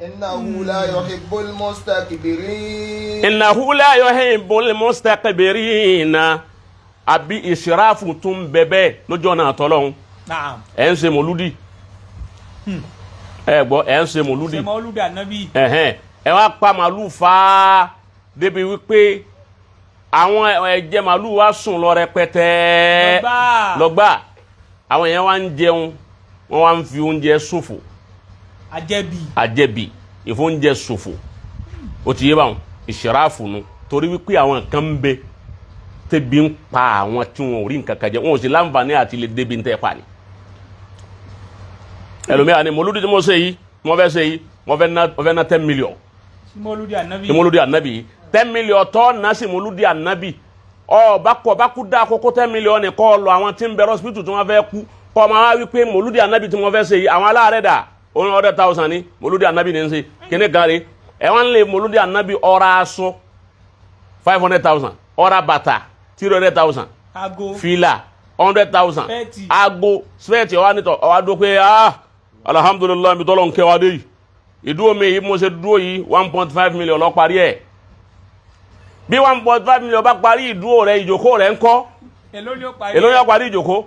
Innahu la yuhibbul mustakbirin. Innahu la yuhibbul mustakbirina. Àbí ìṣiráfù tún bẹ̀bẹ̀ lójú ọ̀nà àtọ́lọ́hún. Naam. Ẹ̀ ń ṣe mòlúdì, ẹ gbọ́, ẹ̀ ń ṣe mòlúdì. Ṣe mọ́lúdì ànábì. Ẹ̀hẹ́n, ẹ wá pa màlúù fáá débi wípé àwọn ẹ̀jẹ̀ màlúù wá sùn lọ rẹpẹtẹ. Lọ́gbà. Lọ́gbà àwọn yẹn wá ń jẹun, wọ́n wá ń fi oúnjẹ ṣòfò. Àjẹbì. Àjẹbì, ìfóúnjẹ ṣòfò, ó ti yé báwọn ìṣiráàfù nu, torí wípé àwọn kan ń bẹ tẹbi ń pa àwọn tí wọn ò rí nǹkan kan jẹ, wọn ò sì láǹfààní àti lè débi ń tẹ́ pa ni. Ẹlòmíràn ni mòlúdi tí mo ṣe yìí, mo fẹ́ ṣe yìí, mo fẹ́ ná 10 million. Sí mọ́lúdì ànábì. Ní mòlúdi ànábì yìí, 10 million tọ́ ná sí mòlúdi ànábì, ọba kọ ọba kú dá kókó 10 million ni kọ́ lọ àwọn tí ń bẹ hospital tí wọ́n fẹ́ kú, kọ́ ọ máa wí pé mòlúdi ànábì tí mo fẹ́ ṣe yìí, àwọn aláàárẹ̀ dà, 100,000 ní mòlúdi ànábì ní ń ṣe kíní kan rí. Ẹ̀ wọ́n lè mòlúdi ànábì, ọ̀rá aṣọ 500,000, ọ̀rá bàtà 300,000, aago. Fìlà 100,000. Spẹ́ẹ̀tì. Aago, spẹ́ẹ̀tì. Ọwọ́ nítọ̀ ọwọ́ adó pé, ah, alhamdulillahi, mi tọ́lọ̀ ń kẹwàá dé yìí, ìdúró mi yìí, mo ṣe dúró yìí, 1.5 million lọ parí ẹ̀. Bí 1.5 million bá parí ìdúró rẹ, ìjókòó rẹ ńkọ́? Èló ni ó parí? Èló yóò parí ìjókòó?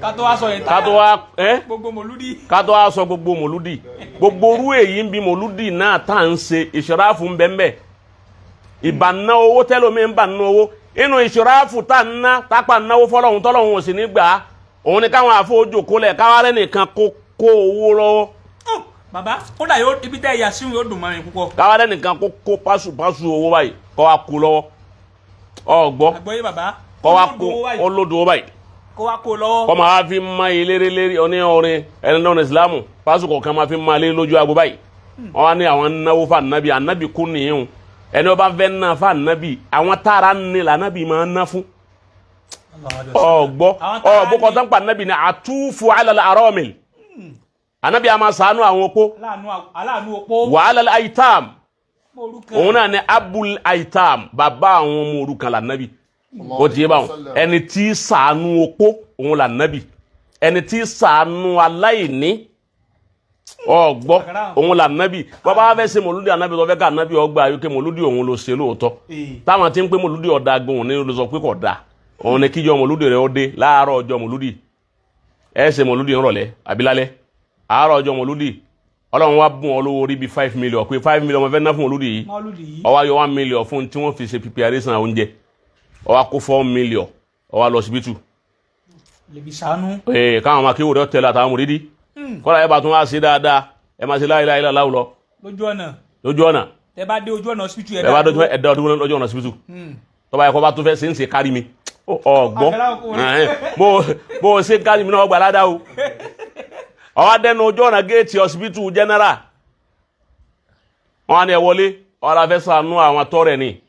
Ká tó wá sọ yẹn. Ká tó wá ẹ́ gbogbo mọ́lúdì. Ká tó wá sọ gbogbo mòlúdì, gbogbo orú èyí ń bi mòlúdì náà tá à ń ṣe, ìṣọ́ráfù ń bẹ́ẹ̀ bẹ́ẹ̀, ìbànú owó tẹ́lómi ń bànú owó inú ìṣọ́ráfù tá à ń ná tápà náwó fọlọ́hún tọ́lọ́hún ò sì ní gbà á. Òun ni káwọn àfọwọ́jò kólẹ̀ káwárẹ́ nìkan kó kó owó lọ́wọ́. Bàbá, kódà yóò ibi tẹ́ ẹ̀yà síhun yóò dùn mọ́ mi púpọ̀. Káwárẹ́ nìkan kó kó pásù pásù owó báyìí, kọ́ wa kó lọ́wọ́, ọ̀gbọ́. Àgbọ̀yé bàbá. Kọ́ wa kó Olódò owó báyìí. Olódò owó báyìí. Kó wá kó lọ́wọ́. Kọ́ máa fi ma eléré lérí oní orin ẹni náà ní ìsìlámù pásù kọ̀ọ̀kan máa fi ma lé lójú agbo báyìí. Wọ́n wá ní àwọn náwó fún ànábì. Ànábì kú nìyẹn o. Ẹni wọ́n bá fẹ́ ná fún ànábì, àwọn tára ní lànábì máa ná fún. Ọgbọ́. Àwọn tára ọgbọ́ ní. Kọ́tà ń pa ànábì ní àtúfù alal aramil. Ànábì a máa ṣàánú àwọn opó. Aláàánú opó. Wa alal aitam. Òrukàn. Òun náà ní abul aitam, bàbá àwọn ọmọ òrukàn lànábì. Ó ti yé báwọn, ẹni tí ṣàánú opó òun lànábì, ẹni tí ṣàánú aláìní, ọgbọ́, òun lànábì. Bàbá wa fẹ́ ṣe mọ̀lúdì ànábì, tó fẹ́ ká ànábì ọgbà ayé pé mọ̀lúdì òun ló ṣe lóòótọ́. Táwọn tí ń pé mọ̀lúdì ọ̀dà gan òun ní ló sọ pé kò dáa. Òun ni kíjọ mọ̀lúdì rẹ̀ ó dé láàárọ̀ ọjọ́ mọ̀lúdì. Ẹ ṣe mọ̀lúdì ńrọ̀lẹ́ àbí lálẹ́, àárọ̀ ọjọ́ mọ̀lúdì, Ọlọ́run wá bùn ọ lówó orí bíi 5 million, pé 5 million mo fẹ́ ná fún mọ̀lúdì yìí. Mọ́lúdì yìí. Ó wá yọ 1 million fún tí wọ́n fi ṣe preparation oúnjẹ, ó wá kó 4 million, ó wá lọ síbítù. Lè fi ṣàánú. Ee, káwọn máa kéwòrán tẹ̀lé àtàwọn mùrídìí kọ́lá. Ẹ bá tún wá ṣe dáadáa, ẹ máa ṣe la ilaha illallah lọ. Lójú ọ̀nà. Lójú ọ̀nà. Tẹ bá dé ojú ọ̀nà hospital. Ẹ bá dójú ẹ dá ọdún lójú ọ̀nà síbítù, tọ́ba yẹ kó bá tún fẹ́ ṣe ń ṣe kárí mi ọgbọ́. Àkàrà ọkùnrin. Bó o ṣe kárí mi náà, ọgbà ládàá o. Ó wá dẹnu ojú ọ̀nà géètì hospital general, wọn á ní ẹ wọlé, ọ̀rọ̀ afẹ́ sànú àwọn tọ́rẹ̀ ni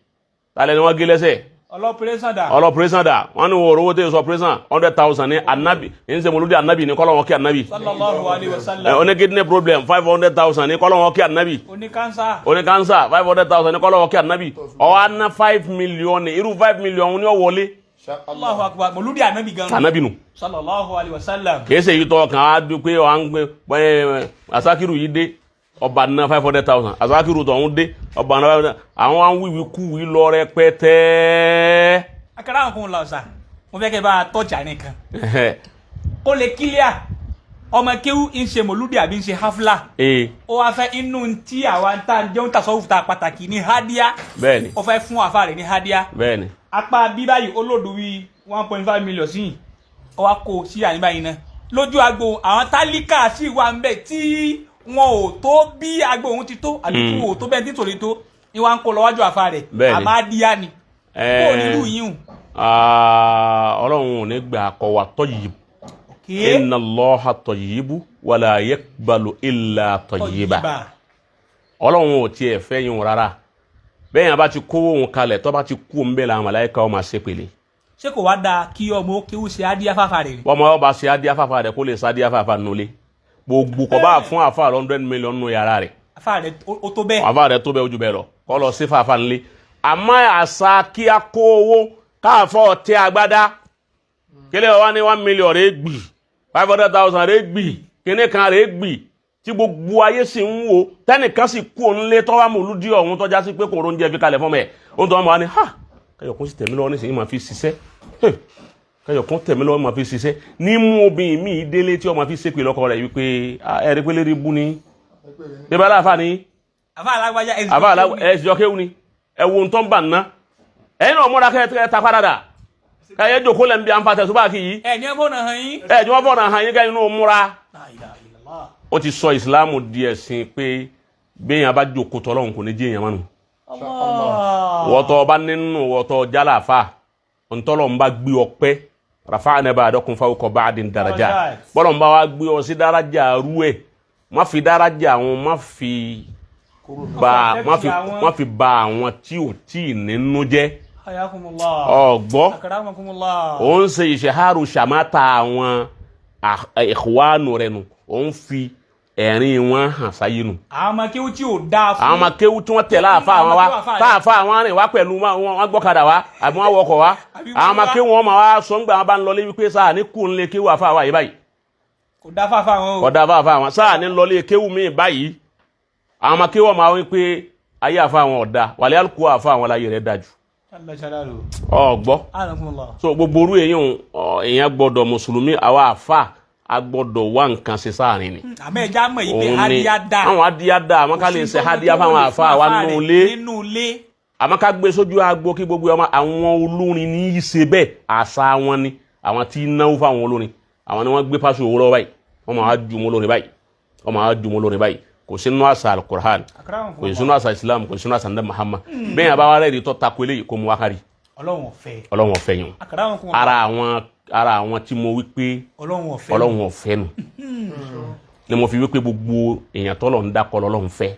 tálẹ̀ ni wọ́n gé lẹ́sẹ̀. Ọlọ́pẹ̀rẹ́sàn dà. Ọlọ́pẹ̀rẹ́sàn dà. Wọ́n ní wọ́n owó tẹ̀ sọ pẹ̀rẹ́sàn 100,000 ní anabi ní sẹ́ mọ̀lúdì anabi ní kọ́lọ́ wọn kí anabi. Sallallahu alayhi wa Ẹ sallam. oní kidney problem, 500,000 ní kọ́lọ́ wọn kí anabi. Oní kánsá. Oní cancer, 500,000 ní kọ́lọ́ wọn kí anabi. Ó wá ná 5 million ní irú 5 million ní ó wọlé. Allahu akbar, mọ̀lúdì ànábì gan. Anabi nù. Sallallahu alayhi wa sallam. Kìí ṣe èyí tọ́ kan á dún pé ọ̀ à ń gbé ẹ asakiru yìí dé, ọba ná 500,000, asakiru tọ̀hún dé, ọba ná 500, àwọn á ń wíwí kú wí lọ rẹpẹtẹ. Akara àwọn kan lọ sà, mo fẹ́ kẹ́ bá a tọ́jà nìkan kó lè kílíà. Ọmọ kéwú ń ṣe mọ̀lúdì àbí ń ṣe hafla, ó wá fẹ́ inú tí àwa ń tà jẹun tasawuf ta pàtàkì ní hadiya. Ó fẹ́ fún àfa rẹ̀ ní hadiya. Apá bí báyìí olódù wí 1.5 million sí yìí, ó wá kó sí àyín báyìí náà lójú agbo. Àwọn tálíkà sì wà ń bẹ̀ tí wọn ò tó bí agbo òun ti tó, àbí tí wọn ò tó bẹ́ẹ̀ tí tòlè tó ni wọn kó lọ wájú àfa rẹ̀. Àmọ́ hadiya ni kó o nílùú yín o. Ọlọ́run ò ní gbà kọ́ wa tayyib. Inna Allaha tayyibu wala yaqbalu illa tayyiba. Ọlọ́run ò tiẹ̀ fẹ́ yín rárá. Bẹ́ẹ̀ yẹn bá ti kówó òun kalẹ̀, tó bá ti kú òun bẹ́ẹ̀ la màláíkà ó máa ṣe pèlè. Ṣé kò wá dáa kí ọmọ kéwú ṣe hadiya fáfa rẹ̀ ni? Bọ́mọ ọba ṣe adíá fàfà rẹ̀, kó lè ṣe adíá fàfà nulẹ̀ gbogbo kọ́ bá fún àfà 100 million nù yàrá rẹ̀. Àfa rẹ̀ ó tó bẹ́ẹ̀. Àfà rẹ̀ tó bẹ́ẹ̀ ojú bẹ́ẹ̀ lọ, kọ́ lọ sí fàfà ńlẹ̀. Àmọ́ àṣà kí a kó owó káàfọ́ tẹ agbádá kílẹ̀ wá ní 1 million rẹ̀ gbì, 500,000 rẹ̀ gbì, kíní kan rẹ̀ gbì. tí gbogbo ayé sì ń wo, tẹnìkan sì kú òun lé tọ́wá mòlúdí ọ̀hún tọ́já sí pé kò róúnjẹ fi kalẹ̀ fọ́mọ ẹ̀, ó ń tọ́ ọmọ wa ni ha, kẹyọ̀kún sì tẹ̀mí lọ́wọ́ nísìnyí máa fi ṣiṣẹ́, kẹyọ̀kún tẹ̀mí lọ́wọ́ máa fi ṣiṣẹ́ ní mú obìnrin míì délé tí ọmọ fi ṣépè lọ́kọ rẹ̀ wípé ẹ̀rí pé lérí bú ni bíbá aláfa ni Àfa alágbájá ẹ̀ àfa aláwọ̀ ẹ̀ ṣìjọ kéwù ni ẹ̀ wo ń tọ́ ń bà ná ẹ̀yin náà múra kẹ́ ẹ ta padà kẹ́ ẹ jòkó lẹ́ ń bí àǹfà tẹ̀sùbá kì í ẹ̀ ní ẹ fọ́nà hàn yín. ẹ̀ jọ́ fọ̀nà hàn yín kẹ́yìn náà múra. La ilaha illallah. Ó ti sọ ìsìláàmù di ẹ̀sìn pé béèyàn bá jòkó tọ́lọ́hún kò ní jí èèyàn mánu. Allah. Wọ́tọ̀ ọba nínú wọ́tọ̀ jálàfà ntọ́lọ̀ ń bá gbé ọpẹ́ rafa'na ba'dakum fawqa ba'din daraja, bọ́lọ̀ ń bá wa gbé ọ sí daraja rú ẹ̀, má fi daraja àwọn, má fi ba má fi ba àwọn tí ò tí ì nínú jẹ́. Hayakumullah. Ọ̀gbọ́ Akramakumullah. ó ń ṣe ìṣèhárù ṣàmátà àwọn ìhwánu rẹ̀ nù, ó ń fi ẹ̀rín wọn hàn sáyé nù. Àwọn ọmọ kéwú tí ò dáa fún. Àwọn ọmọ kéwú tí wọ́n tẹ̀lé àfa àwọn wa, táàfà àwọn rìn wá pẹ̀lú wọn gbọ́kadà wa àbí wọn wọkọ̀ wa, àwọn ọmọ kéwú wọn máa wá sọ ńgbà wọn bá ń lọlé wípé sáà ní kú ńlé kéwú àfa wa yìí báyìí. Kò dáa fáfá wọn o. Kódà àfa àwọn sáà ní lọlé kéwú míì báyìí. Àwọn ọmọ kéwú wọn máa wí pé ayé àfa àwọn ọ̀dà wàlẹ́ àlùkò àfa àwọn láyé rẹ̀ dájú. Allah jalaluhu. Ọ̀gbọ́. Akramakumullah. So gbogbo orú èyàn èèyàn gbọ́dọ̀ mùsùlùmí àwa àfa a gbọ́dọ̀ wá nǹkan ṣe sáàrin ni. Àmọ́ ẹja mọ̀ yìí pé Òun ni hadiya dáa. àwọn hadiya dáa, àwọn ká lè ṣe hadiya fáwọn àfa wa nínú ilé, Nínú ilé. àmọ́ ká gbé sójú agbo kí gbogbo ọmọ àwọn olórin ní í ṣe bẹ́ẹ̀, àṣà wọn ni. Àwọn tí ń náwó fáwọn olórin, àwọn ni wọ́n gbé pásò owó lọ́wọ́ báyìí, wọ́n máa ju mọ́ olórin báyìí, wọ́n máa ju mọ́ olórin báyìí. Kò sínú àṣà alukur'an, kò sínú àṣà Islam, kò sínú àṣà ndé Muhammad. Bẹ́ẹ̀ yẹn bá wà rẹ̀ tó tako eléyìí, kó mu wákàrí. Ọlọ́run ọ̀fẹ́. Ọlọ́run ọ̀fẹ́ yẹn. Akramakumullah. Ara àwọn tí mo wí pé Ọlọ́run ọ̀fẹ́. Ọlọ́run ọ̀fẹ́ nù ni mo fi wí pé gbogbo èèyàn tọ́lọ̀ ń dákọ́ lọ́lọ́run fẹ́.